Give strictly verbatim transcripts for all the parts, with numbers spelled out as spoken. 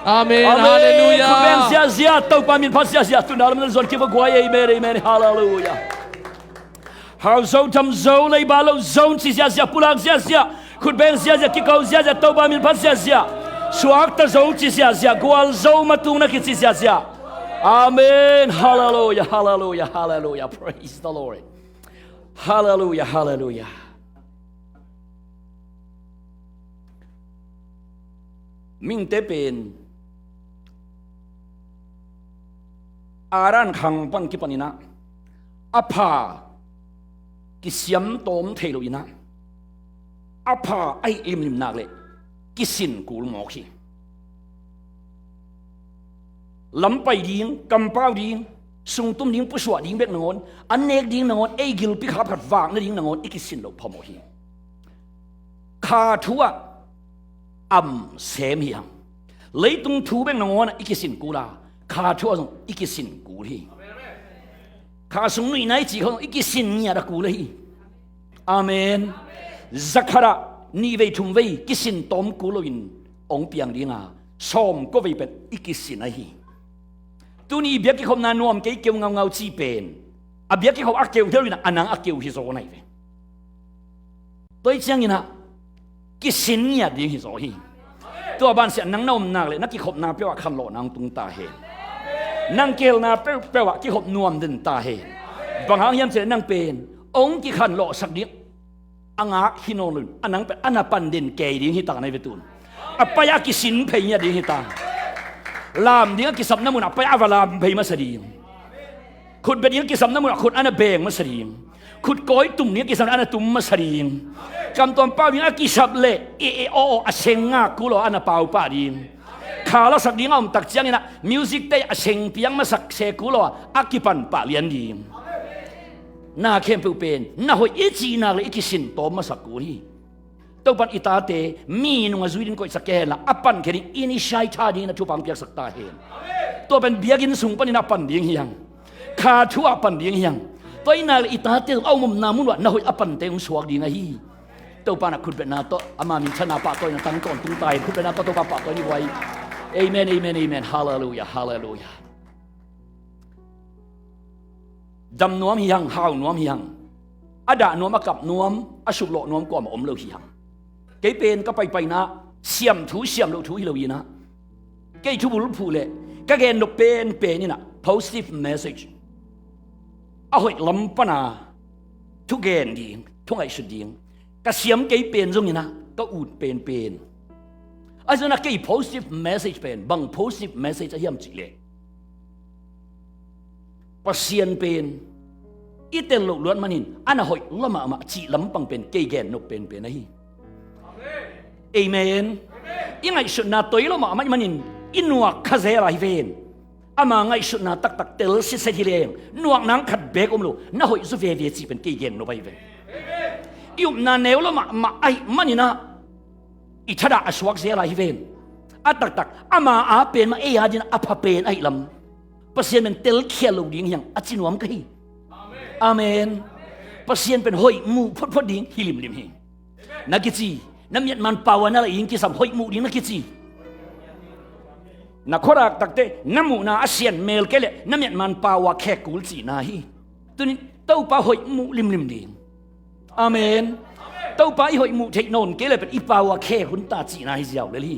Amen. Amen. Halleluiah. Khut beng ziahziah, Topa min phat ziahziah. Tuna lam nan zuan kik va guai. Amen, amen. Halleluiah. Hau zo, tham zo, leiba lo zo ci ziahziah, pulak ziahziah, khut beng ziahziah, kiko ziahziah, Topa min phat ziahziah, suakta zo ci ziahziah, gualzo matung na kici ziahziah. Amen. Halleluiah, halleluiah, halleluiah. Praise the Lord. Halleluiah, halleluiah. Mihingte pen Adam khang pan kipanin ah, a pha kisiam tawm thei loin ah, a pha a hih limlim nak leh kisin kul mawk hi. Lam pai ding, kampau ding, sungtum ding, pusuah ding bek nangawn, an nek ding nangawn, ei gilpi khap khat vak nading nangawn i kisin loh phamawh hi. Kha thu ah am sem hi hang. Leitung thu bek nangawn ah i kisin kul a, kha thu ah zong i kisin kul hi. Kha sung nuihna i cih khawng i kisin ngiat a kul ahi. Amen. Za khat ah nih vei thum vei kisin tawm kul loin hong piang ding a, sawm kua vei pen i kisin ahi. Tuni i biak kikhopna nuam kei, keu ngaungau cih pen a biak kikhop a keu hi lo in ah, a nang a keu hi zaw nai ve. Tua hi ciangin ah kisin ngiat ding hi zaw hi. Tua banah nang na om nak leh na kikhopna peuh ah khanlawhna hong tung ta hen. Nang kihelna peuhpeuh ah kikhop nuam den ta hen. Bang hang hiam cih leh nang pen hong kikhanlawhsak ding a ngak hi nawn lo in, a nang pen a na pan den kei ding hi ta nai ve tun. A pai a kisin phei ngiat ding hi ta. Lam ding a kisapna mun ah a pai a va lam phei masa ding. Khut bia ding a kisapna mun ah khut a na beng masa ding. Khut kawi tum ding a kisapna a na tum masa ding. Kamtuam pau ding a kisap leh e e aw aw a seng ngak kul aw a na pau pah ding. Kha lasak ding a om tak ciangin ah music te a seng piang masak se kul aw a kipan pah lian ding. Na khempeuh pen na hoih i cih nak leh i kisin tawm masak kul hi. Topan i tate mi nung a zui ding koihsak kei hen la, a pan khe ding, initiate ding na thupha hong piaksak ta hen. Tua pen biakinn sung panin a pan ding hi hang. Kha thu ah pan ding hi hang. Tua i nak leh i tate a om omna mun uah na hoih a pante hong suak ding ahi. Topa na khutbetna tawh ama minthanna pahtawina tang tawntung ta hen. Khutbetna tawh Topa pahtawina i buai. Amen, amen, amen. Halleluiah, halleluiah. Dam nuam hi hang, hau nuam hi hang. A dah nuam, a kap nuam, a suplawh nuam kuamah om lo hi hang. Kei pen ka paipaina siam thu siam loh thu hi lo in ah, kei thubul phuh leh ka gen nop penpen in ah positive message, a hoih lam pana thu gen ding, thu ngaihsut ding ka siam kei pen zongin ah ka ut penpen. Ahi zongin ah kei positive message pen bang positive message ahiam cih leh, Pasian pen i tel loh luat manin a na hoih lua mahmah cih lampang pen kei gen nop penpen ahi. Amen. I ngaihsutna toi lua mahmah ih manin i nuak kha zel ahi ven. Ama ngaihsutna taktak tel siset hi leng nuak nang khat beek om lo, na hoih zaw veve cih pen kei gen nop ahi ven. I upna neu lua mahmah ahih manin ah i thadah a suak zel ahi ven. A taktak ama a pen mah ei a dingin a pha pen ahih lam Pasian pen telkhial lo ding hi hang a ci nuam ka hi. Amen. Pasian pen hoih muh photphot ding hi limlim hi. Na kici, na miatman pau a na la ing kisam hoih muh ding na kici. Na khuadak takte na muhna a sian mel kei leh na miatman pau a khek kul cihna hi. Tunin Topa hoih muh limlim ding. Amen. Topa i hoih muh theih nawn kei leh pen i pau a khek hun ta cihna hi ziau lel hi.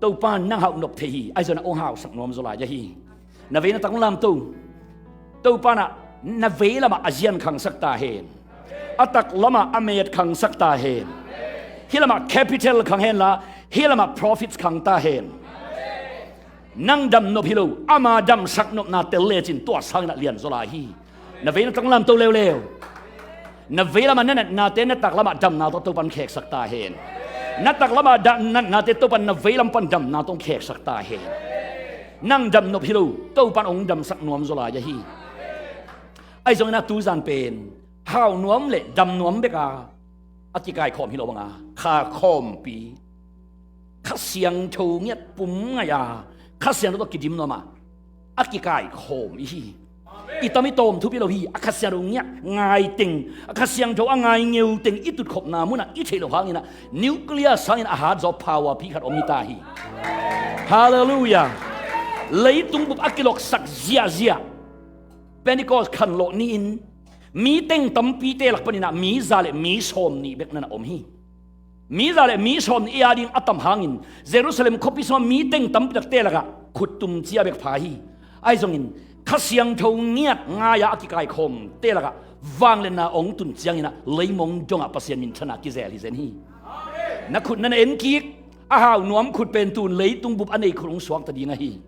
Topa nang hauh nop thei hi. Ahi zongin ah hong hausak nuam zaw lai ahi. Na vei na tak lamto. Topa na, na vei lamah a zian khangsak ta hen. A tak lamah a met khangsak ta hen. Hih lamah capital khang hen la, hih lamah profits khang ta hen. Nang dam nop hi lo, ama damsak nopna tel lecin tua sangin ah lian zaw lai hi. Na vei na tak lamto leuleu. Na vei lamah na natnate na tak lamah damna tawh Topan kheksak ta hen. Na tak lamah da-, natnate Topan na vei lam pan damna tawh kheksak ta hen. Nang dam nop hi lo, Topan hong damsak nuam zaw lai ahi. Ahi zongin ah tuzan pen hau nuam le dam nuam bek a a kikaikhawm hi lo banga, kha khawmpi, Kha Siangtho ngiat pum ngaih a, Kha Siangtho tawh kidim nuam a a kikaikhawm i hi. I tam i tawm thupi lo hi. A Kha Siangtho ngiat ngai teng, a Kha Siangtho a ngai ngeu teng i tutkhopna munah i theih loh hanginah nuclear sangin a hat zaw power pi khat om hi ta hi. Halleluiah. Leitung bup a kiloksak ziahziah Pentecost khanlawh ni-in mi teng tampite lak paninah mi za le mi sawm nih bek nana om hi. Mi za le mi sawm nih i a ding a tam hangin Jerusalem khuapi sungah mi teng tampi takte lakah khuttum cia bek pha hi. Ahi zongin Kha Siangtho ngiat ngai-a a kikaikhawmte lakah vangliatna hong tun cianginah leimong dongah Pasian minthana kizel hi zen hi. Na khut na na en kik, a hau nuam khut pen tun leitung bup a nei khut hong suakta ding ahi.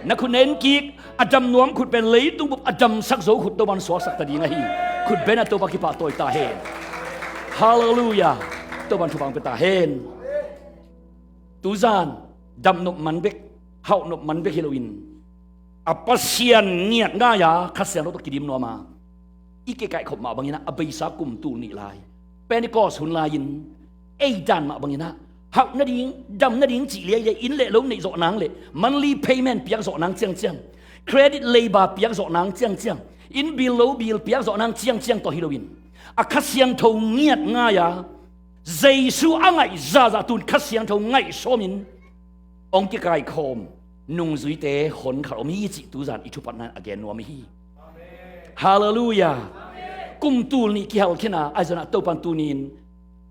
Na khut na en kik, a dam nuam khut pen leitung bup a damsak zo khut Topan suaksak ta ding ahi. Khut bena Topa kipahtawi ta hen. Halleluiah. Topan thupha hong pia ta hen. Tuzan damnop man bek, hauhnop man bek hi loin a Pasian ngiat ngai-a Kha Siangtho tawh kidim nuam a i kikaihkhop mah banginah a beisa kum tul nih lai Pentecost hun lai-in ei dan mah banginah hauh nading, dam nading cih liailiai inn le lo neih zawh nang le monthly payment piak zawh nang ciangciang, credit labor piak zawh nang ciangciang, inn bill lo bill piak zawh nang ciangciang tawh hi loin a Kha Siangtho ngiat ngai-a Jesu a ngaih zahzah tun Kha Siangtho ngaih sawmin hong kikaikhawm nungzuite hon khat om hi cih tuzan i thupatna in a gen nuam hi. Halleluiah. Kum tul nih kihal khin a, ahi zongin ah Topan tuni-in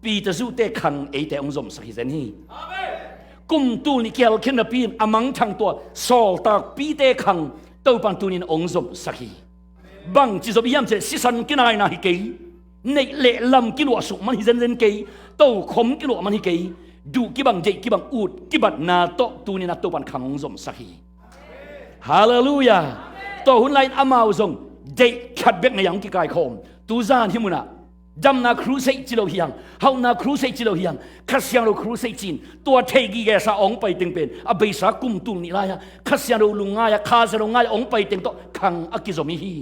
Peter zuhte khang eite hong zomsak hi zen hi. Kum tul nih kihal khin napi-in a mangthang tua sawltakpite khang Topan tuni-in hong zomsak hi. Bangci zom hiam cih leh sisan kinaina hi kei, neih le lam kiluahsuk man hi zenzen kei, tokhom kiluah man hi kei, duh kibang, deih kibang, ut kibatna tawh tuni-in ah Topan khang hong zomsak hi. Halleluiah. Tua hun lai-in amau zong deih khat bek nei-a hong kikaikhawm. Tuzan hih munah damna crusade ci lo hi hang, hauhna crusade ci lo hi hang, Kha Siangtho crusade ci-in tua theih gige sa hong pai teng pen a beisa kum tul nih lai-a Kha Siangtho lungngai-a, Kha Siangtho ngai-a hong pai teng tawh khang a kizom hi hi.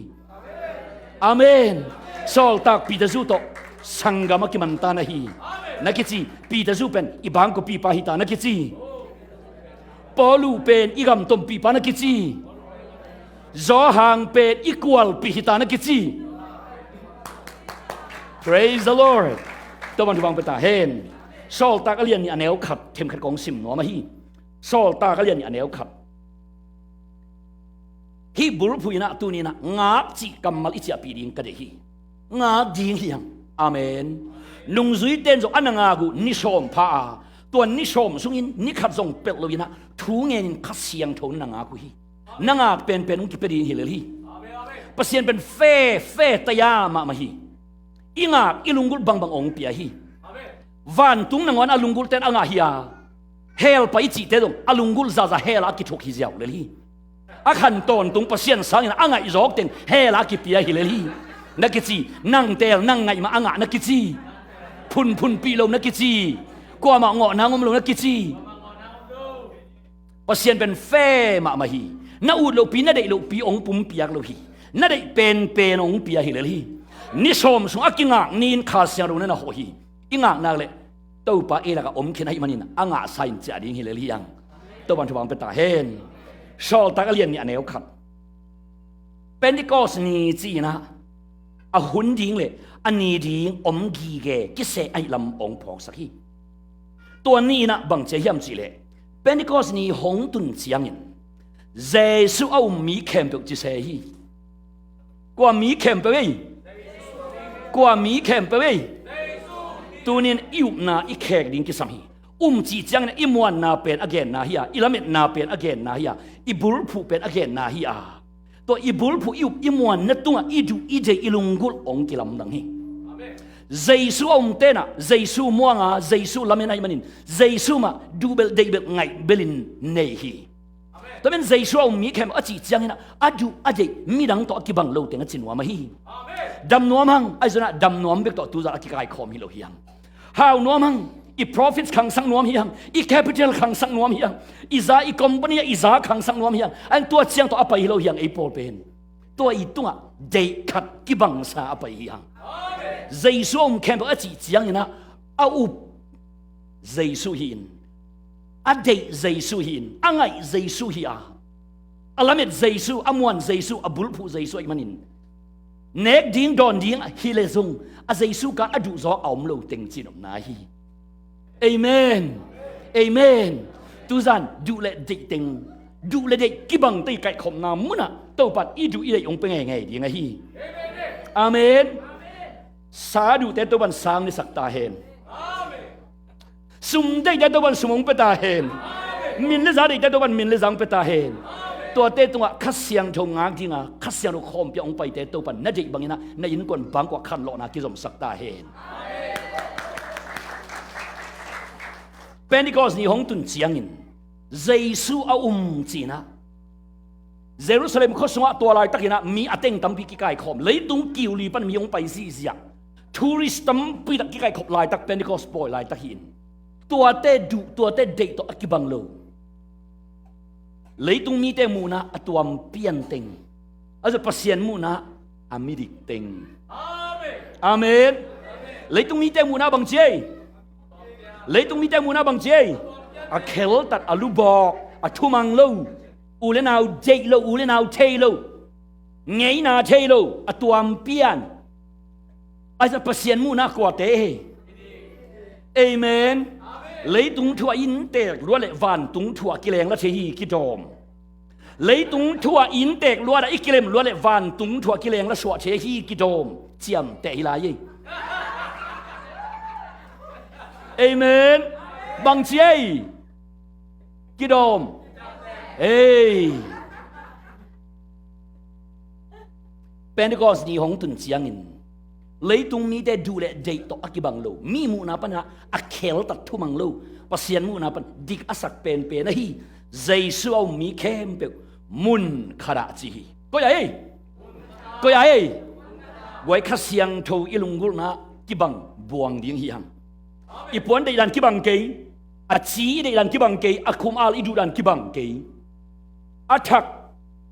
Amen. Sawltak Peter zu tawh sanggam a kiman ta na hi. Na kici, Peter zu pen i bangkua pipa hi ta na kici. Paulu pen i gam tompihpa na kici. Johan pen i kualpih hi ta na kici. Praise the Lord. Topan thupha hong pia ta hen. Sawltak a lian nih a neu khat themkhat kong sim nuam ahi. Sawltak a lian nih a neu khat. Hih bulphuh in ah tuni-in ah ngak cih kammal i ciahpih ding ka deih hi. Ngak ding hi hang. Amen. Nungzuite in zong a na ngak uh ni sawm pha a, tua ni sawm sungin ni khat zong pelh lo-in ah thu ngenin Kha Siangtho na ngak uh hi. Na ngak penpen hong kipia ding hi lel hi. Pasian pen fe fe taya mahmah hi. I ngak i lunggulh bangbang hong pia hi. Vantung nangawn a lunggulhte in a ngah hi a, hell pai i cihte zong a lunggulh zahzah hell ah a kithuk hi ziau lel hi. A khan tawntung Pasian sangin a ngaih zawkte in hell ah a kipia hi lel hi. Na kici, nang teel nang ngaih mah a ngah na kici. Phunphunpih lo na kici. Kuamah ngawh nang om lo na kici. Pasian pen fe mahmah hi. Na ut lohpi, na deih lohpi hong pumpiak lo hi. Na deih penpen hong pia hi lel hi. Ni sawm sung a kingak ni-in Kha Siangtho na na hawh hi. I ngakna leh Topa ei lakah om khin ahih manin a ngahsa in ciah ding hi lel hi hang. Topan thupha hong pia ta hen. Sawltak a lian nih a neu khat. Pentecost ni ci-in ah a hun ding le a ni ding om gige kiseh ahih lam hong phawksak hi. Tua ni-in ah bang ci hiam cih leh Pentecost ni hong tun ciangin Jesu a um mi khempeuh ci se hi. Kua mi khempeuh ei? Kua mi khempeuh ei? Tuni-in i upna i khek ding kisam hi. Um cih ciangin i muanna pen a genna hi a, i lametna pen a genna hi a, i bulphuh pen a genna hi a. Tua i bulphuh, i up, i muanna tungah i duh i deih i lunggulh hong kilamdang hi. Jesu a umte in ah Jesu muanga Jesu lamen ahih manin Jesu mah duh belh deih belh ngaih belhin nei hi. Tua men Jesu a um mi khempeuh a cih ciangin ah a duh a deih midang tawh a kibang lo teng a ci nuam ahi. Dam nuam hang, ahi zongin ah dam nuam bek tawh tuzan a kikaikhawm hi lo hi hang. Hau nuam hang, i profits khangsak nuam hi hang, i capital khangsak nuam hi hang, i za, i company ah i za khangsak nuam hi hang. Ahi zongin tua ciang tawh a pai hi lo hi hang, ei pawl pen. Tua i tungah deih khat kibangsa a pai hi hang. Jesu a um khempeuh a cih ciangin ah a up Jesu hi-in, a deih Jesu hi-in, a ngaih Jesu hi a, A lamet Jesu, a muan Jesu, a bulphuh Jesu ahih manin nek ding dawn ding hi le zong a Jesu kan a duhzawk a om lo teng ci-in omna hi. Amen. Amen. Tuzan duh le deih teng, duh le deih kibangte i kaihkhopna munah Topan i duh i deih hong pia ngeingei ding ahi. Amen. Sa duhte Topan sa hong nisak ta hen. Sum deihte Topan sum hong pia ta hen. Min le za deihte Topan min le za hong pia ta hen. Tuate tungah Kha Siangtho ngak dinga Kha Siangtho khawmpia hong paite Topan na deih banginah na innkuan bangkuah khanlawhna kizomsak ta hen. Pentecost ni hong tun ciangin Jesu a um cinah Jerusalem khua sungah tua laitakinah mi a teng tampi kikaikhawm, leitung kiuli pan mi hong pai zihziah, tourist tampi tak kikaikhop laitak Pentecost pawi laitak hi-in tuate duh, tuate deih tawh a kibang lo. Leitung mite muhna a tuampian teng, a zia Pasian muhna a midik teng. Amen. Leitung mite muhna bang ci ei? Leitung mite muhna bang ci ei? A kheltat, a lubawk, a thumang lo, u le nau deih lo, u le nau thei lo, ngeina thei lo, a tuampian. A zia Pasian muhna kuate hi? Amen. Leitung thu a inntek lua le vantung thu a kileng la thei hi kidawm. Leitung thu a inntek lua le i kilem lua le vantung thu a kileng la suah thei hi kidawm. Ciamteh hi lai ei. Amen. Bang ci ei? Kidawm. Ei. Pentecost ni hong tun ciangin leitung mite duh le deih tawh a kibang lo, mi muhna panah a kheltat thumang lo, Pasian muhna pan dik a sak penpen ahi Jesu a um mi khempeuh mun khatah ci hi. Koi-ah ei? Koi-ah ei? Guai, Kha Siangtho i lunggulhna kibang buang ding hi hang. I puan deihdan kibang kei, a ci i deihdan kibang kei, a khum al i duhdan kibang kei, a thak,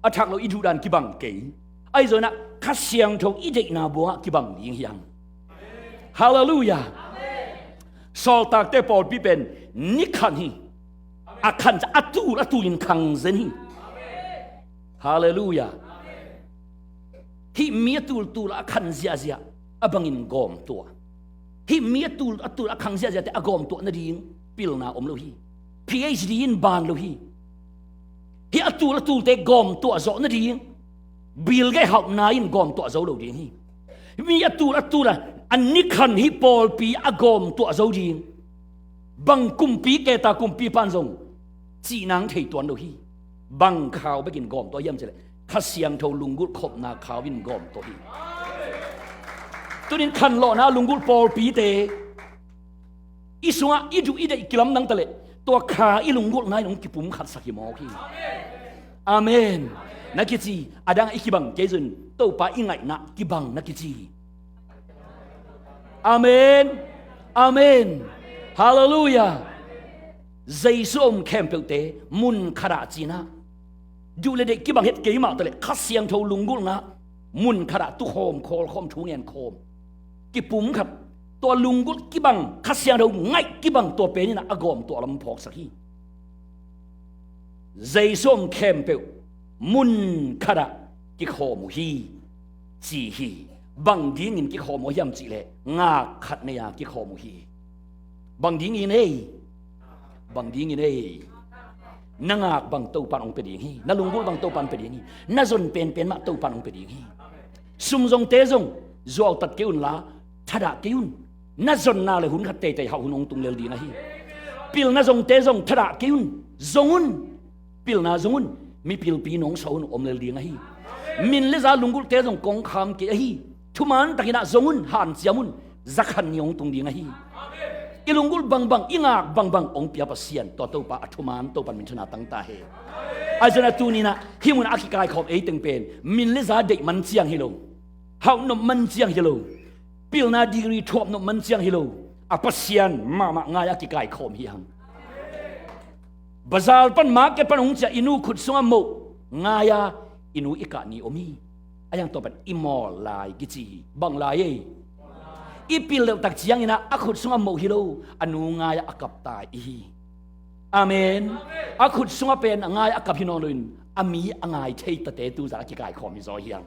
a thak lo i duhdan kibang kei. Ahi zongin ah Kha Siangtho i deihna buangah kibang ding hi hang. Halleluiah. Sawltakte pawlpi pen ni khan hi. A khan ciang a tul a tulin khang zen hi. Halleluiah. Hih mi a tultul a khan ziahziah a bangin gawmtuah. Hih mi a tul a tul a khang ziahziahte a gawmtuah nading pilna om lo hi. PhD in ban lo hi. Hih a tul a tulte gawmtuah zawh nading Bill Gates hauhna in gawmtuah zo lo ding hi. Mi a tul a tul a, a ni khan hih pawlpi a gawmtuah zo ding bang kumpi, keta kumpipa in zong cih nang thei tuan lo hi. Bang khau bekin gawmtuah hiam cih leh Kha Siangtho lunggulh khopna khau in gawmtuah hi. Tunin khanlawhna lunggulh pawlpite i sungah i duh i deih kilamdang ta leh tua kha i lunggulhna in hong kipumkhatsak hi mawk hi. Amen. Na kici a dang i kibang kei zun Topa i ngaihna kibang na kici hi. Amen. Amen. Halleluiah. Jesu a um khempeuhte mun khatah cinah duh le deih kibang het kei mah ta leh Kha Siangtho lunggulhna mun khatah tukhawm, khawlkhawm, thungen khawm, kipumkhat, tua lunggulh kibang, Kha Siangtho ngaih kibang, tua pen inah a gawmtuah lam phawksak hi. Jesu a um khempeuh mun khatah kikhawm uh hi, ci hi. Bang dingin kikhawm uh hiam cih leh ngak khat nei-a kikhawm uh hi. Bang dingin ei? Bang dingin ei? Na ngak bang Topan hong pia ding hi. Na lunggulh bang Topan pia ding hi. Na zon penpen mah Topan hong pia ding hi. Sum zongte zong zuautat kei unla, thadah kei un. Na zonna le hun khat teitei hauh hun hong tung lel ding ahi. Pilna zongte zong thadah kei un. Zong un. Pilna zong un. Mipilpi nong sawh hun om lel ding ahi. Min le za lunggulhte zong kong kham kei ahi. Thuman takinah zong un, hanciam un. Zakhan ni hong tung ding ahi. I lunggulh bangbang, i ngak bangbang hong pia Pasian, tua Topa a thuman Topan minthanna tangta hen. Ahi zongin a tuninah hih munah a kikaikhawm ei teng pen min le za deih man ciang hi lo, hauh nop man ciang hi lo, pilna degree thuap nop man ciang hi lo, a Pasian mahmah ngai-ah kikaikhawm hi hang. Bazar pan, market pan hong ciah i nu khut sungah moh ngai-a i nu i kah ni om hi. A hiang tua pan i mawl lai kici hi. Bang lai ei? I pil deuh tak cianginah a khut sungah moh hi lo, a nu ngai-ah a kap ta i hi. Amen. A khut sungah pen a ngai-ah a kap hi nawn loin A mi a ngai thei tate tuzan a kikaikhawm hi zaw hi hang.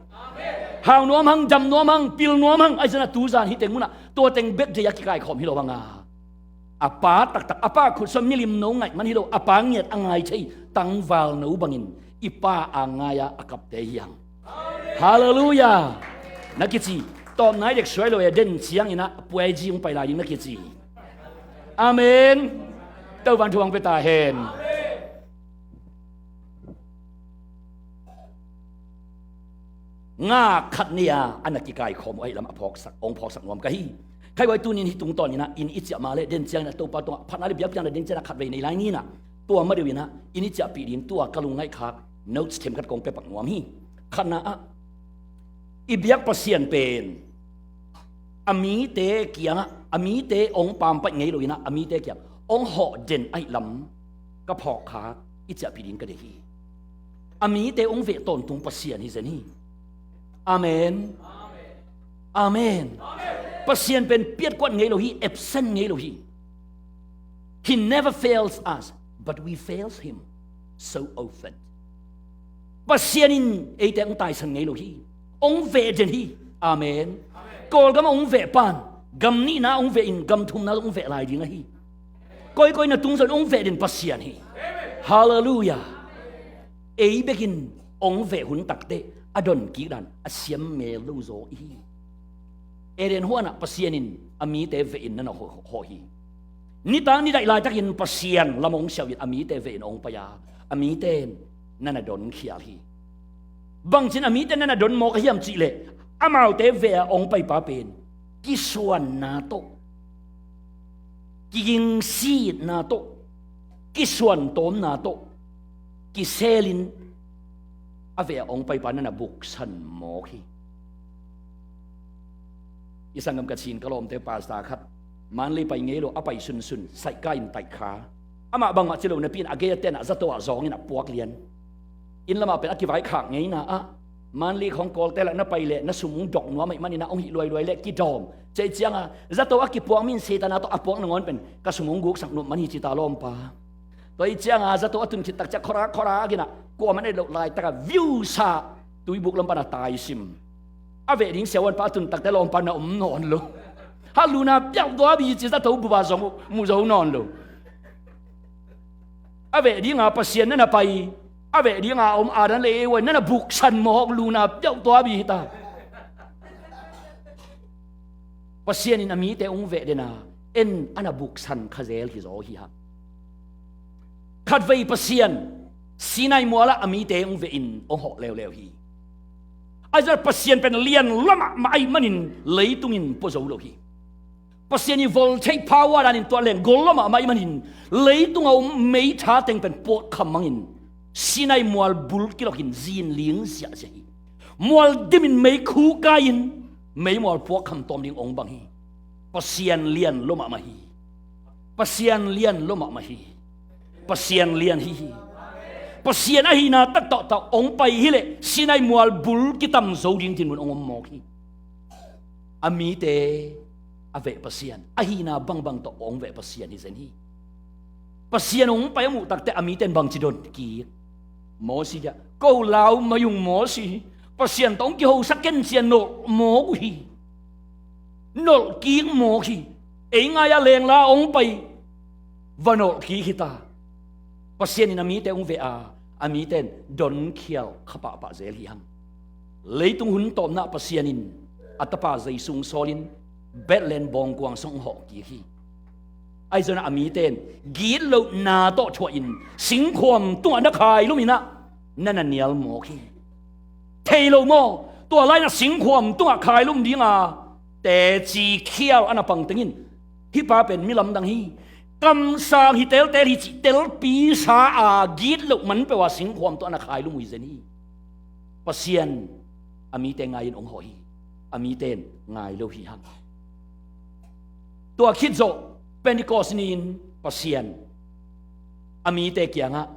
Hau nuam hang, dam nuam hang, pil nuam hang, ahi zongin a tuzan hih teng munah tua teng bek deih a kikaikhawm hi lo hang a, a pa taktak, a pa khutsuah milim no ngaih man hi lo, a pa ngiat a ngai thei tangval no bangin i Pa a ngai-a a kapte hi hang. Halleluiah. Na kici, tawpna i dek suai lo e, den ciangin ah puai zing pai lai ding na kici. Amen. Topa in thu hong pia ta hen. Nga khat nei-a a na kikaikhawm uh ahih lam a phawksak, hong phawksak nuam ka hi. Khaiguai, tuni-in hih tungtawnin ah inn i ciah mah leh den ciangin ah Topa tungah phatna le biakpiakna ding ciangin ah khatvei nei lai ni in ah, tua ma deuhin ah inn i ciahpih ding, tua ka lungngaih khak notes themkhat kong pia pak nuam hi. Khatna ah, i biak Pasian pen a mite kiangah, a mite hong pampaih ngei lo-in ah, a mite kiang hong hawh den ahih lam ka phawk khak i ciahpih ding ka deih hi. A mite hong veh tawntung Pasian hi zen hi. Amen. Amen. Pasian pen piatkuat ngei lo hi, absent ngei lo hi. He never fails us, but we fails him so often. Pasian in eite hong taisan ngei lo hi. Hong veh den hi. Amen. Kawlgam ah hong veh pan, gam nihna hong veh in, gam thumna hong veh lai ding ahi. Koikoi na tung zong hong veh den Pasian hi. Halleluiah. Ei bekin hong veh hun takteh a don kik dan a siam mel lo zaw i hi. Eden huan ah Pasian in a mite vehin na na hawh, hawh hi. Nitak nidaih laitakin Pasian lam hong siauhin a mite vehin hong pai a, a mite in na na donkhial hi. Bangcin a mite na na don mawk a hiam cihleh, amaute veh a hong paipa pen kisuanna tawh, kigingsitna tawh, kisuantawmna tawh kiselin a veh a hong paipa na na buksan mawk hi. I sanggam ka cin ka lawmte, pastor khat Mandalay pai ngei lo, a pai sunsun saikah in taih kha. Amah bangmah ci lo napi-in a gei a ten ah zato ah zawngin a puak lian. Inn lamah pen a kivaikhak ngeina ah, Mandalay khawng Kawlte lah na pai leh na sum hong dok nuam ahih manin ah hong hih luailuai leh kidawm. Cei cianga zato a kipuak mi in Satan a tawh a puak nangawn pen ka sum hong guksak nuam man hi ci ta lawmpa. Tua ih cianga zato a tun khit tak ciah khawrak khawrak in ah kuamah na et loh laitak ah viusa tuibuk lam pan a taisim. A veh ding siavuanpa a tun takte lawmpa na om nawn lo. Ha, luna piauh tua bi ci zato bup a zong mu zo nawn lo. A veh dinga Pasian na na pai, a veh dinga om Adam le Eva na na buksan mawk, luna piauh tua bi hi ta. Pasian in a mite hong veh den a, en a na buksan kha zel hi zaw hi hang. Khatvei Pasian Sinai mualah a mite hong vehin hong hawh leuleu hi. Ahi zongin Pasian pen lian lua mahmah ahih manin leitung in pua zo lo hi. Pasian ii voltheih power danin tuah leng gol lua mahmah ahih manin leitung a om meitha teng pen pawtkham mangin Sinai mual bul kilokin zinling ziahziah hi. Mual dimin meikhu kai-in meimual puakkham tawm ding hong bang hi. Pasian lian lua mahmah hi. Pasian lian lua mahmah hi. Pasian lian hi hi. Pasian ahihna taktak tawh hong pai hileh Sinai mual bul kitam zo ding dinmun hong om mawk hi. A mite a veh Pasian, ahihna bangbang tawh hong veh Pasian hi zen hi. Pasian hong pai a muh takte a mite in bangci don kik? Mosi dia, ko lau mai ung Mosi, Pasian tawh hong kihosak ken ci-a nolh mawk uh hi. Nolh kik mawk hi. Ei ngai-a lengla hong pai, va nolh kik hi ta. Pasian in a mite hong veh a, a mite in donkhial kha pahpah zel hi hang. Leitung hun tawpna Pasian in a tapa Jesu hong sawlin Bethlehem bawngkuang sung hong hawh kik hi. Ahi zongin a mite in gitlohna tawh thuahin singkhuam tungah na khailum in ah na na nial mawk hi. Thei lo maw? Tua lai-in ah singkhuam tungah khailum dinga teci khial a na pang tengin, hih pa pen mi lamdang hi, kamsang hi teltel hi cih telpisa a gitloh man peuh a singkhuam tungah na khailum uh hi zen hi. Pasian a mite ngai-in hong hawh hi. A mite in ngai lo hi hang. Tua khit zawh Pentecost ni-in Pasian a mite kiangah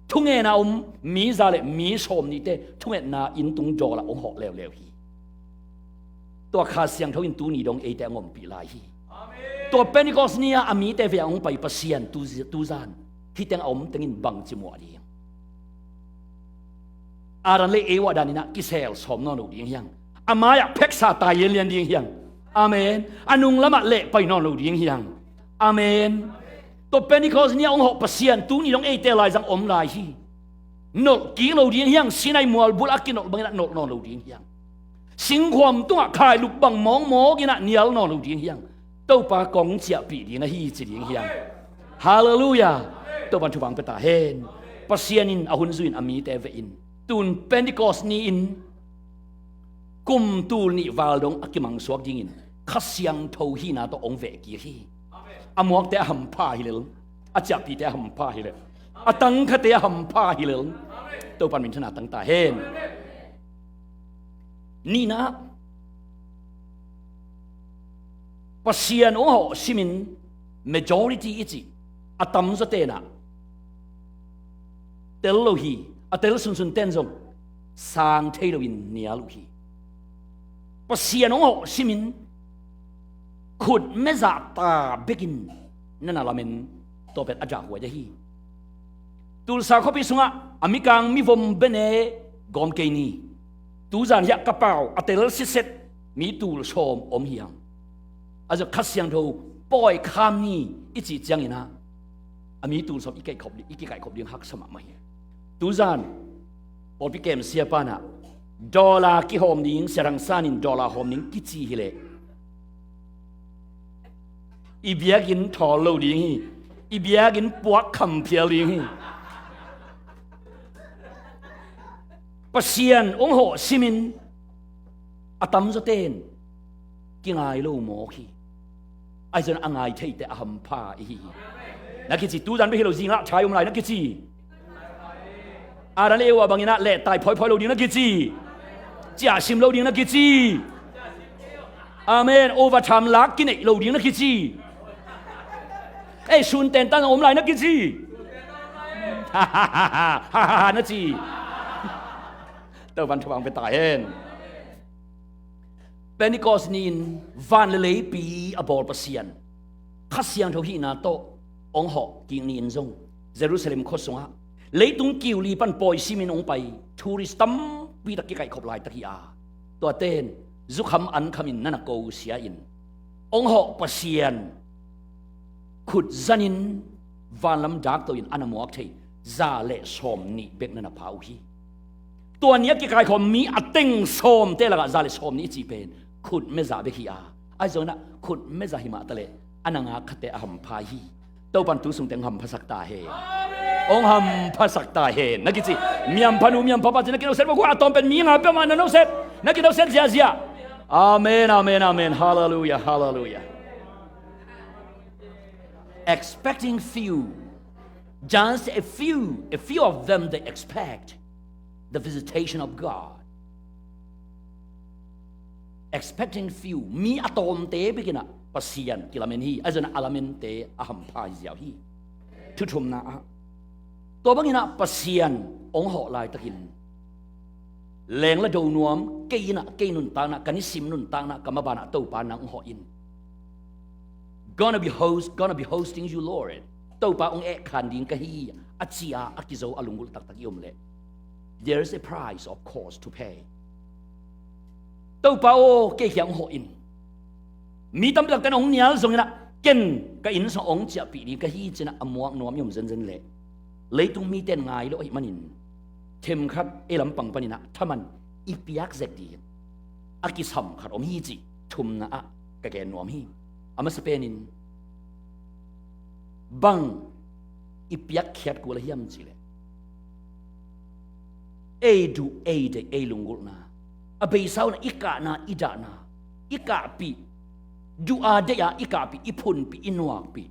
thungetna om mi za le mi sawmnihte thungetna inn tung dawlah hong hawh leuleu hi. Tua Kha Siangtho in tuni dong eite hong ompih lai hi. Tua Pentecost ni-a a mite veh a hong pai Pasian tu, tuzan hih teng a om tengin bangci muah ding? Adam le Eva danin ah kisel sawm nawn lo ding hiang. A mai-ah pheksa tai lianlian ding hiang. Amen. A nung lamah lehpai nawn lo ding hiang. Amen. Tua Pentecost ni-a hong hawh Pasian tuni dong eite laizang om lai hi. Nolh kik lo ding hiang. Sinai mualbul a kinolh bangin ah nolh nawn lo ding hiang. Singkhuam tungah khailup bang mawngmawng in ah nial nawn lo ding hiang. Topa kong ciahpih ding ahi ci ding hiang. Halleluiah. Topan thupha pia ta hen. Pasian in a hun zui-in a mite vehin tun Pentecost ni-in kum tul nih val dong a kimangsuak dingin Kha Siangtho hihna tawh hong veh kik hi. A muakte a hampha hi lel. A ciahpihte a hampha hi lel. A tangkhate a hampha hi lel. Topan minthanna tang ta hen. Nihna, Pasian hong hawh simin majority i cih a tamzaw tenah tel lo hi. A tel sunsun ten zong sang thei loin nial uh hi. Pasian hong hawh simin khut mezah ta bekin na na lamen tawpet a dahhuai ahi. Tulsa khuapi sungah a mikang mivom bene gawm kei ni. Tuzan hiah ka pau a tel siset mi tul sawm om hiang. A zak Kha Siangtho pawi kham ni i cih cianginah a mi tul sawm i kaihkhop ding, i kikaihkhop ding haksa mahmah hi. Tuzan pawlpi kem siapa inah dollar kihawm ding, Sia Thang San in dollar hawm ding kici hileh i biakinn thawl lo ding hi. I biakinn puak kham phial ding hi. Pasian hong hawh simin a tamzaw ten kingai lo mawk hi. Ahi zong a ngai theite a hampha i hi hi. Na kici, tuzan bek hi lo, zinglah thai om lai na kici. Adam le Eva banginah lehtai phoiphoi lo ding na kici. Ciahsim lo ding na kici. Amen. Overtime lak kineih lo ding na kici. Ei, sun tentan om lai na kici. Na ci. Topan thupha pia ta hen. Pentecost ni-in van le leipi a bawl Pasian Kha Siangtho hihna tawh hong hawh kik ni-in zong Jerusalem khua sungah leitung kiuli pan pawi simin hong pai tourist tampi tak kikaihkhop laitak hi a, tuate in zukham ankhamin na na ko sia-in hong hawh Pasian khut zanin vanlam dakto in a na muak thei za le sawm nih bek na na pha uh hi. Tua ni a kikaikhawm mi a teng sawmte lakah za le sawm nih i cih pen khut mezah bek hi a, ahi zonginah khut mezah hi mah taleh a na ngak khate a hampha hi. Topan tu sungte hong hamphasak ta hen. Hong hamphasak ta hen. Na kici, mi hampha nu, mi hampha pa ci, na kinoset mah kua a tawm pen mi nga peuhmah na noset. Na kinoset ziahziah. Amen, amen, amen. Halleluiah, halleluiah. Expecting few, just a few, a few of them they expect the visitation of God. Expecting few, mi a tawmte bekinah Pasian kilamen hi, a zana a lamente a hampha hi ziau hi. Thuthumna ah tua banginah Pasian hong hawh laitakin lengla do nuam, kei innah, kei nuntakna, ka nisim nuntakna, ka mabanah Topa nang hawh in. Gonna be host, gonna be hosting you, Lord. Topa hong ehkhan ding ka hi, a ci-a a kizo a lunggulh taktak i om leh, there is a price, of course, to pay. Topa aw, kei kiang hawh in. Mi tampi tak ten hong nial zonginah ken ka inn sungah hong ciahpih ding ka hi cinah a muak nuam i om zenzen leh, leitung mite in ngai lo ahih manin themkhat ei lampang paninah thaman i piak zek ding a kisam khat om hi cih thumna ah ka gen nuam hi. A masa penin bang i piakkhiat kul a hiam cihleh, ei duh, ei deih, ei lunggulhna, a beisa unah i kahna, i dahna, i kahpih, duh a deih a i kahpih, i phunpih, i nuakpih,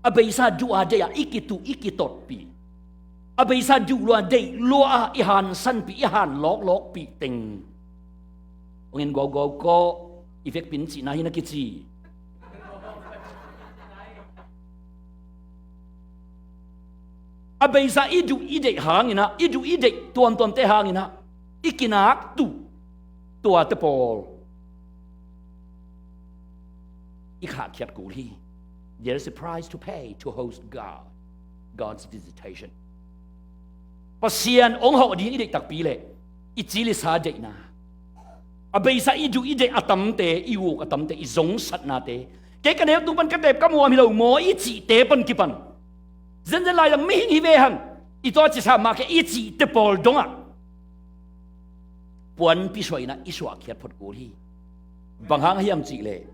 a beisa duh a deih a i kituh, i kitotpih, a beisa duh lua deih lua a i hansanpih, i hanlawklawkpih teng. Hong en guauguau kawh, i vekpin cihna hi na kici. A beisa i duh i deih hanginah, i duh i deih tuamtuamte hanginah i kinak tuh tuate pawl i khahkhiat kul hi. There is a price to pay to host God, God's visitation. Pasian hong hawh ding i deih takpi leh i cil i sa deihna, a beisa i duh i deih a tamte, i uk a tamte, i zongsatnate, kei ka neu tung pan ka tep ka muam hi lo maw i cihte pan kipan, zenzen lai lam mihing hi ve hang, i tawh a cisa mah kei i cihte pawl dongah puanpi suaina i suahkhiat phot kul hi. Bang hang hiam cihleh,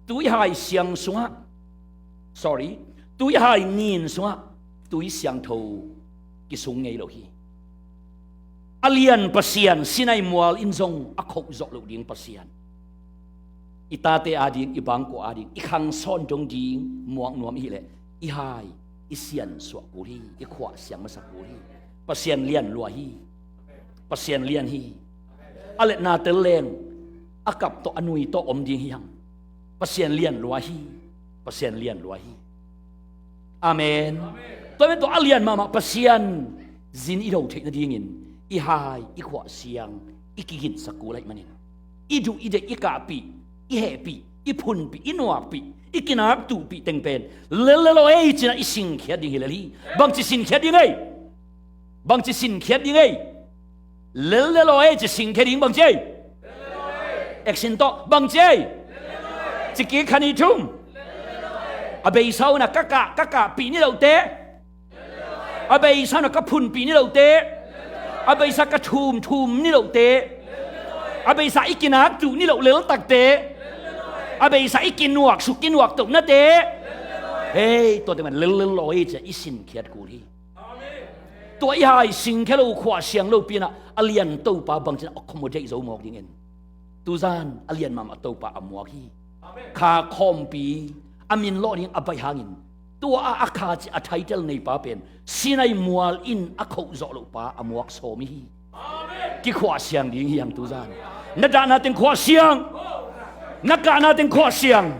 tui hai siang sungah, sorry, tui hai nin sungah tui siangtho kisung ngei lo hi. A lian Pasian, Sinai mual in zong a khoh zawh loh ding Pasian, i tate ading, i bangkua ading, i khang sawn dong ding muak nuam i hih leh, i hai, i siansuah kul hi, i khuah siang masa kul hi. Pasian lian lua hi. Pasian lian hi. A letna tel leng a kap tawh a nui tawh om ding hi hang. Pasian lian lua hi. Pasian lian lua hi. Amen. Tua men tawh a lian mahmah Pasian zin i do theih nadingin i hai, i khuah siang i kiginsak kul ahih manin, i duh i deih i kahpih, i hehpih, i phunpih, i nuakpih, i kinaktuhpih teng pen lellel aw ei cinah i sinkhiat ding hi lel hi. Bangci sinkhiat ding ei? Bangci sinkhiat ding ei? Lellel aw ei ci sinkhiat ding bangci ei? Action tawh, bangci ei? Cikik kha ni thum. A beisa unah ka kah, ka kahpih ni lohte, a beisa unah ka phunpih ni lohte, a beisa ka thum, thum ni lohte, a beisa i kinaktuh ni loh leltakte, a beisa i kinuaksuk, kinuaktohnate, hei, tuate man lellel aw ei ci-a i sinkhiat kul hi. Tua i hai singkhia lo, khuah siang lopi inah a lian Topa bangcin a accommodate zo mawk dingin, tuzan a lian mahmah Topa a muak hi. Kha khawmpi a min lawh ding a baih hangin, tua a a kha cih a title neipa pen Sinai mual in a khoh zawh loh pa a muak sawm hi. Kikhuah siang ding hi hang tuzan. Na dahna teng khuah siang. Na kahna teng khuah siang.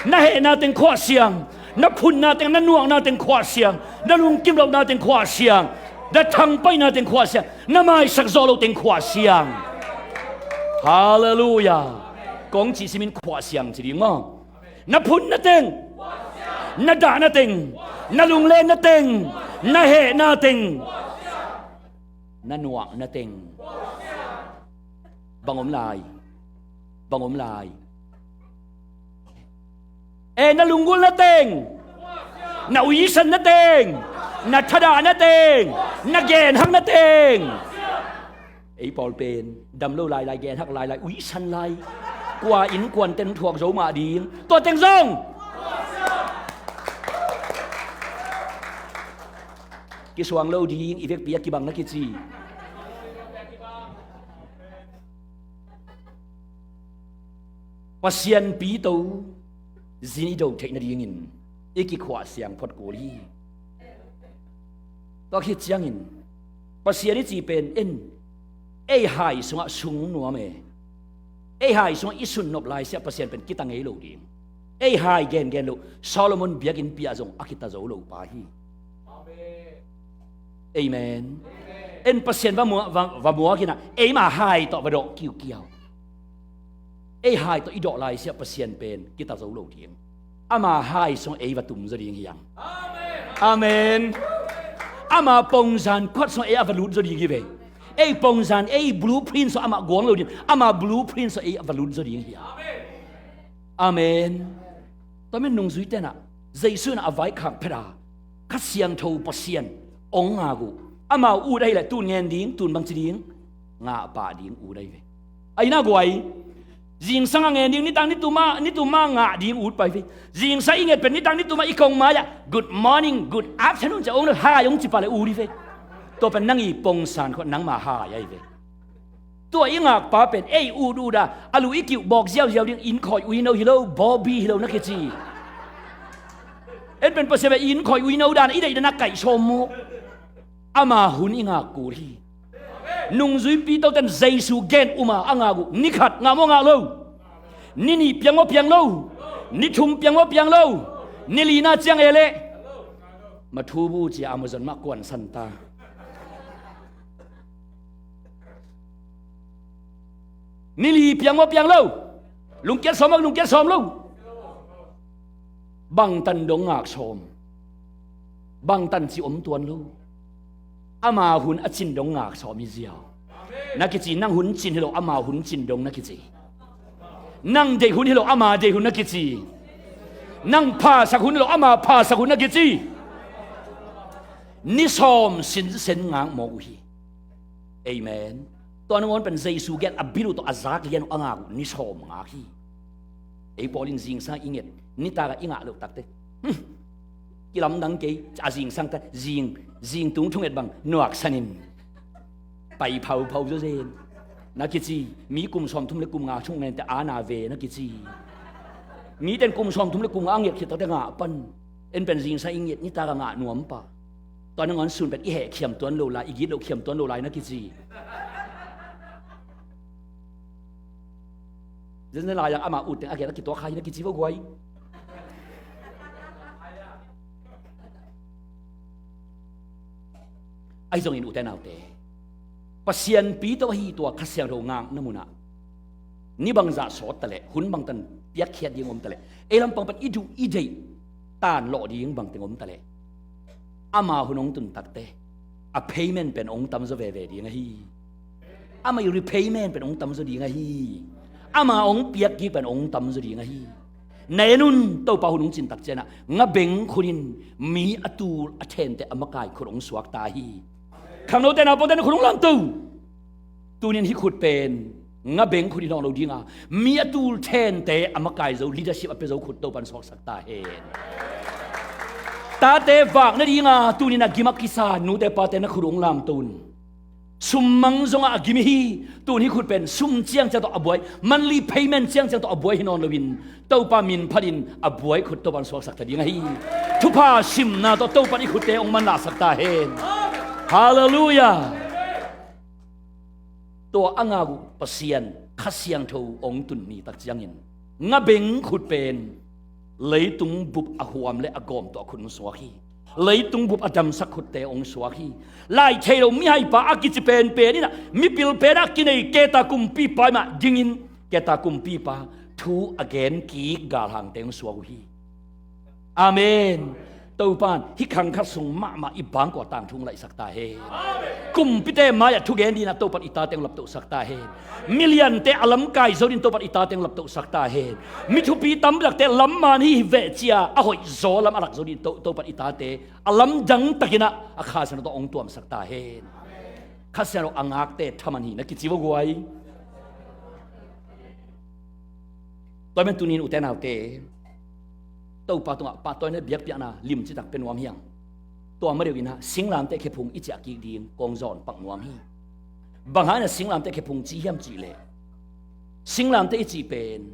Na hehna teng khuah siang. Na phunna teng, na nuakna teng khuah siang. Na lungkim lohna teng khuah siang. Na thangpaihna teng khuah siang. Na maisak zawh loh teng khuah siang. Halleluiah. Kong cih simin khuah siang ci ding maw? Na phunna teng, na dahna teng, na lunglenna teng, na hehna teng, na nuakna teng. Bang om lai? Bang om lai? E, na lunggulhna teng, na uisanna teng, na thadahna teng, na genhakna teng. Ei pawl pen dam lo lailai, genhak lailai, uisan lai, kua innkuanten thuak zo mah ding, tua teng zong kisuang lo ding, i vekpi a kibang na kici. Pasian pito zin i do theih nadingin i kikhuah siang phot kul hi. Tua khit ciangin Pasian i cih pen en, ei hai sungah sung nuam e. Ei hai sungah i sunnop lai siah Pasian pen kita ngei lo ding. Ei hai gengen loh, Solomon biakinn piah zong a kita zo lo pa hi. Amen. En, Pasian va mua-, va, va muak inah eima hai tawh va dawh kiukiau. Ei hai tawh i dawh lai siah Pasian pen kita zo lo ding. Ama hai sungah ei va tum zaw ding hi hang. Amen. Ama pongzan khuat sungah ei a va lut zaw ding hi ve. Ei pongzan, ei blueprint sungah amah guang lo ding. Ama blueprint sungah ei a va lut zaw ding hi hang. Amen. Tua men nungzui tenah Jesu inah a vaikhak phet a, Kha Siangtho Pasian hong ngak uh. Amau ut ahileh tun ngen ding, tun bangci ding, ngah pah ding ut ahi ve. Ahi na guai, zingsang a ngen ding, nitang nitum ah, nitum ah ngah ding ut pah hi ve. Zingsang i nget pen nitang nitum ah i kong mai-ah good morning, good afternoon ci-a hong, hai hong ci pah leh ut hi ve. Tua pen nang i pongsan khawh nangma hai ahi ve. Tua i ngakpa pen ei ut ut a, a lu i kiuh bawk ziauziau ding, innkhawi uino hi lo, bawbi hi lo na kici. En pen Pasian pen innkhawi uino dan a i deih dan a kaih sawm maw? Ama hun i ngak kul hi. Nungzuipi toten Jesu gen um a, a ngak uh ni khat ngah maw ngah lo? Ni nih piang maw piang lo? Ni thum piang maw piang lo? Ni lina ciang e leh mathubu ci-a Amazon mah kuansan ta. Ni li piang maw piang lo? Lungkiat sawm maw lungkiat sawm lo? Bangtan dong ngak sawm? Bangtan ci om tuan lo. Ama hun a cin dong ngak sawm hi ziau. Na kici, nang hun cin hi lo, ama hun cin dong na kici. Nang deih hun hi lo, ama deih hun na kici. Nang phasak hun hi lo, ama phasak hun na kici. Ni sawm sinsen ngak mawk uh hi. Amen. Tua nangawn pen Jesu gen a bil uh tawh a zak lian uh a ngak uh ni sawm ngak hi. Ei pawl in zingsang i nget, nitak a i ngah loh takte, hmm, kilamdang kei, a zingsang ta, zing, zing tung thunget bang nuaksan in pai phauphau zawzen na kici. Mi kum sawmthum le kum nga thung ngen te ana ve na kici. Miten kum sawmthum le kum nga a nget khit takte ngah pan. En pen zingsang i nget, nitak a ngah nuam pah. Tua nangawn sun pen i heh khiam tuan lo lai, i git loh khiam tuan lo lai na kici. Zen lai ang ama ut teng a gen a kituak kha hi na kici vo guai. Ahi zongin ute naute, Pasian pi tawh ahi tua Kha Siangtho ngakna munah ni bangzah sawt taleh, hun bangtan piakkhiat ding om taleh, ei lampang pan i duh i deih tanlawh ding bangteng om taleh, ama hun hong tun takte a payment pen hong tamzaw veve ding ahi. Ama i repayment pen hong tamzaw ding ahi. Ama hong piak kik pen hong tamzaw ding ahi. Na en un, Topa hun hong cin tak ciangin ah ngabeng khun in mi a tul a thente a makai khut hong suak ta hi. Khangnote, naupangte na khut hong lamto. Tunin hih khut pen ngabeng khut hi nawn lo ding a, mi a tul thente a makai zo, leadership a pia zo khut Topan suaksak ta hen. Tate vak nading a tunin a gim a kisa nute pate na khut hong lamto un. Sum mang zongah a gim hi. Tun hih khut pen sum ciangciang tawh a buai, monthly payment ciangciang tawh a buai hi nawn loin, Topa min phatin a buai khut Topan suaksak ta ding ahi. Thupha simna tawh Topan i khutte hong manlahsak ta hen. Halleluiah. Tua a ngak uh Pasian Kha Siangtho hong tun ni tak ciangin ngabeng khut pen leitung bup a huam le a gawm tawh a khut hong suak hi. Leitung bup a damsak khutte hong suak hi. Lai thei lo mihaipa a kici penpen in ah, mipil pen a kinei Keta kumpipa in ah dingin Keta kumpipa thu a gen kik galhangte hong suak uh hi. Amen. Topan hih khang khat sung mahmah i bangkua tangthu hong laihsak ta hen. Kumpite mai-ah thugen dingin ah Topan i tate hong laptohsak ta hen. Miliante a lamkai zo dingin Topan i tate hong laptohsak ta hen. Mi thupi tampi takte lam man hi hi veh ci-a a hoih zaw lam a lak zo dingin To- Topan i tate a lamdang takin ah a Kha Siangtho tawh hong tuamsak ta hen. Kha Siangtho a ngakte thaman hi na kici vo guai. Tua men tunin ute naute, Topa tungah pahtawina biakpiakna limcitak pia nuam hiang. Tua ma deuh in ah singlamteh khephung i ciah kik ding kong zawn pak nuam hi. Bang hang in ah singlamteh khephung ci hiam cih leh, singlamteh i cih pen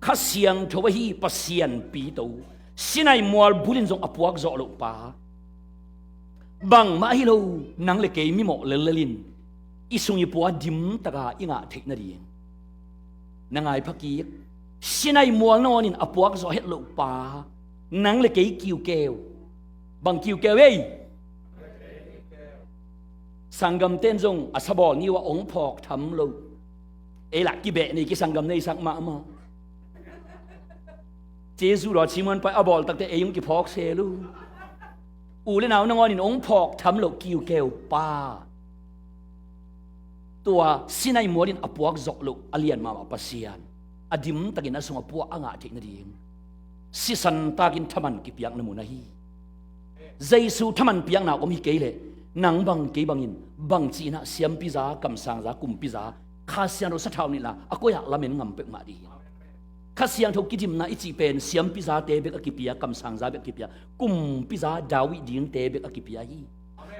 Kha Siangtho ahi Pasian pito, Sinai mual bulin zong a puak zawh loh pa, bangmah ahi lo, nang le kei mimawh lellel in i sung i pua dimtaka i ngah theih nading. Na ngai pha kik. Sinai mual nawnin a puak zawh het loh pa, nang le kei kiukeu. Bang kiukeu ei? Sanggamten zong a sabawl ni uh a hong phawk tham lo. Ei lah kibeh nei, kisanggam neisak mahmah. Jesu lua cimuan pai a bawl takte ei hong kiphawk sel uh. U le nau nangawnin hong phawk tham loh kiukeu pa. Tua Sinai mualin a puak zawh loh a lian mahmah Pasian a dimtakin a sung a pua a ngah theih nading sisan takin thaman kipiakna mun ahi. Jesu thaman piakna om hi kei leh nang bang kei bangin bangci in ah siampiza, kamsangza, kumpiza, Kha Siangtho sathau nilhna a koi-ah lamen ngam peuhmah ding. Kha Siangtho kidimna i cih pen siampizate bek a kipia, kamsangza bek a kipia, kumpiza David dingte bek a kipia hi.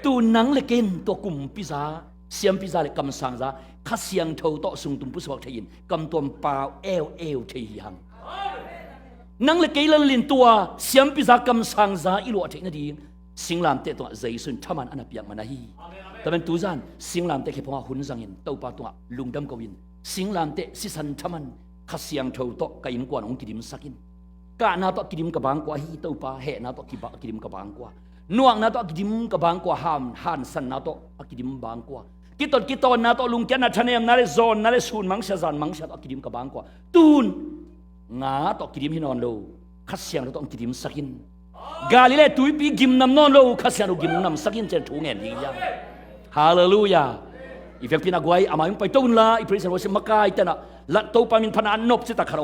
Tu nang le kei in tua kumpiza, siampiza le kamsangza Kha Siangtho tawh sungtum pusuak thei-in kamtuam pau eueu thei hi hang. Nang le kei lal in tua siampiza kamsangza i luah theih nading singlamteh tungah Jesu in thaman a na piak man ahi. Tua men tuzan singlamteh khephungah hun zangin Topa tungah lungdam ko-in, singlamteh sisan thaman Kha Siangtho tawh ka innkuan hong kidimsak in. Kahna tawh a kidim ka bangkua ahi Topa, hehna tawh a kiba- a kidim ka bangkua, nuakna tawh a kidim ka bangkua, han- hansanna tawh a kidim bangkua, kitot kitawnna tawh, lungkiatna, thanemna le zawnna le sun mangsia zan mangsia tawh a kidim ka bangkua, tun nga tawh kidim hi nawn lo, Kha Siangtho tawh hong kidimsak in. Galilee tuipi gimnam nawn lo, Kha Siangtho gimnamsak in ci-in thu ngen ding hi hang. Halleluiah. I vekpi-in a guai, a mai hong paito unla, i praise and worship makaite in ah, la Topa min phatna a nop cih tak khat